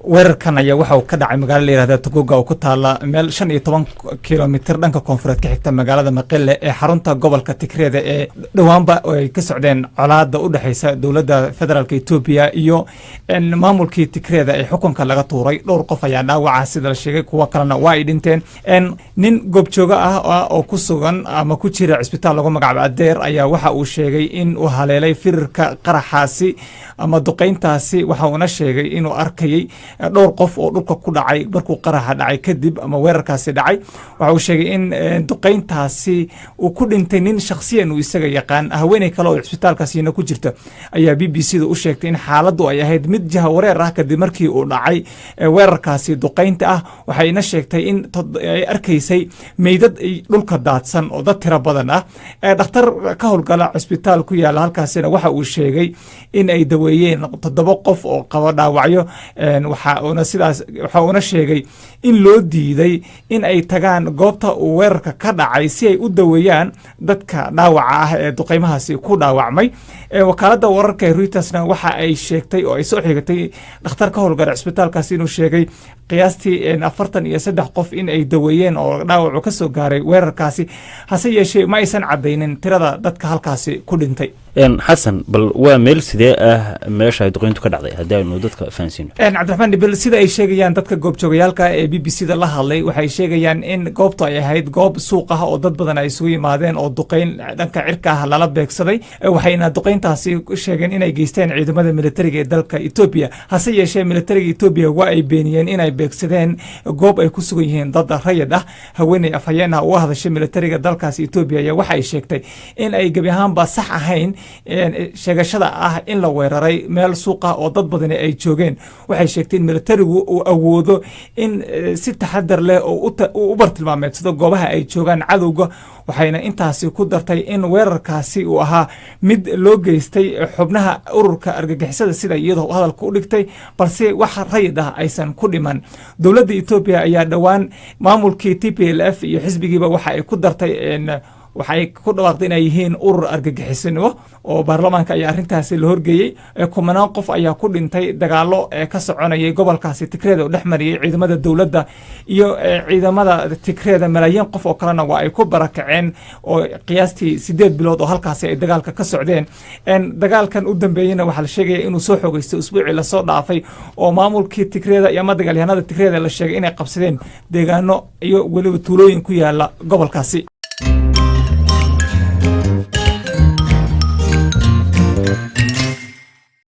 Weerarkan ayaa waxa uu ka dhacay magaalo la yihahda Togoga oo ku taala meel 15 kilomitir dhanka koonfureed ka xigta magaalada Maqele ee xarunta gobolka Tigreeda, ee dhowaanba ay ka socdeen colaada u dhexeysa dowladda federaalka Etoobiya iyo maamulkii Tigreeda ee xukunka laga tuuray. Dhowr qof ayaa dhaawaca sida la sheegay, kuwo kalena waa ay dhinteen. Nin goobjooga ah oo ku sugan ama ku jira cisbitaal lagu magacaabo Adeer ayaa waxa uu sheegay in uu haleelay firirka qaraxaasi ama duqeyntaasi. Waxa uuna sheegay inuu arkayay dhowr qof oo dhulka ku dhacay markuu qaraxa dhacay kadib ama weerarkaasi dhacay. Waxa uu sheegay in duqeyntaasi uu ku dhintay nin shakhsiyan uu isaga yaqaan. Haweeney kale oo cisbitaalkaasina ku jirta ayaa BBC da u sheegtay in xaaladdu ay ahayd mid jahawareer ah kadib markii uu dhacay weerarkaasi duqeynta ah. Waxayna sheegtay in ay arkaysay meydad dhulka daadsan oo dad tiro badan ah. Dhakhtar ka howlgala cisbitaal ku yaala halkaasina waxa uu sheegay in ay daweeyeen toddoba qof oo qaba dhaawacyo. Waxa uuna sidaas waxa uuna sheegay in loo diiday in ay tagaan goobta uu weerarka ka dhacay si ay u daweeyaan dadka dhaawaca ah ee duqeymahaasi ku dhaawacmay. Wakaaladda wararka ee Reutersna waxa ay sheegtay oo ay soo xigatay dhakhtar ka howlgala cisbitaalkaasi inuu sheegay qiyaastii 43 qof in ay daweeyeen oo dhaawacu ka soo gaaray weerarkaasi. Hase yeeshee, ma aysan caddaynin tirada dadka halkaasi ku dhintay. Xasan, bal waa meel sidee ah meesha ay duqeyntu ka dhacday, haddii aynu dadka fahansiino? Cabdiraxmaan Dhibil, sida ay sheegayaan dadka goobjoogayaalka ee BBC da la hadlay, waxay sheegayaan in goobtu ay ahayd goob suuq ah oo dad badan ay isugu yimaadeen oo duqeyn dhanka cirka ah lala beegsaday. Waxayna duqeyntaasi sheegeen inay geysteen ciidamada militariga ee dalka Etoobiya. Hase yeeshee, militariga Etoobiya waa ay beeniyeen inay beegsadeen goob ay ku sugan yihiin dad rayid ah. Haweeney afhayeen ah uga hadashay militariga dalkaasi Etoobiya ayaa waxa ay sheegtay in ay gebi ahaanba sax ahayn sheegashada ah in la weeraray meel suuq ah oo dad badani ay joogeen. Waxay sheegtay in militarigu uu awoodo in si taxadar leh oo u bartilmaameedsado goobaha ay joogaan cadowga. Waxayna intaasi ku dartay in weerarkaasi uu ahaa mid loo geystay xubnaha ururka argagixisada, sida iyadoo hadalka u dhigtay, balse wax rayid ah aysan ku dhiman. Dowladda Etoobiya ayaa dhowaan maamulkii TPLF iyo xisbigiiba waxa ay ku dartay, waxay ku dhawaaqday inay yihiin urur argagixisinimo oo baarlamaanka ayaa arrintaasi la horgeeyey. Kumanaan qof ayaa ku dhintay dagaalo ka soconayay gobolkaasi Tigreeda oo dhex mariyay ciidamada dowladda iyo ciidamada Tigreeda. Malaayiin qof oo kalena waa ay ku barakaceen oo qiyaastii 8 bilood oo halkaasi ay dagaalka ka socdeen. Dagaalkan u dambeeyeyna waxaa la sheegaya inuu soo xoogeystay usbuucii lasoo dhaafay, oo maamulkii Tigreeda iyo ama dagaalyahanada Tigreeda la sheegay inay qabsadeen deegaano iyo weliba tuulooyin ku yaala gobolkaasi.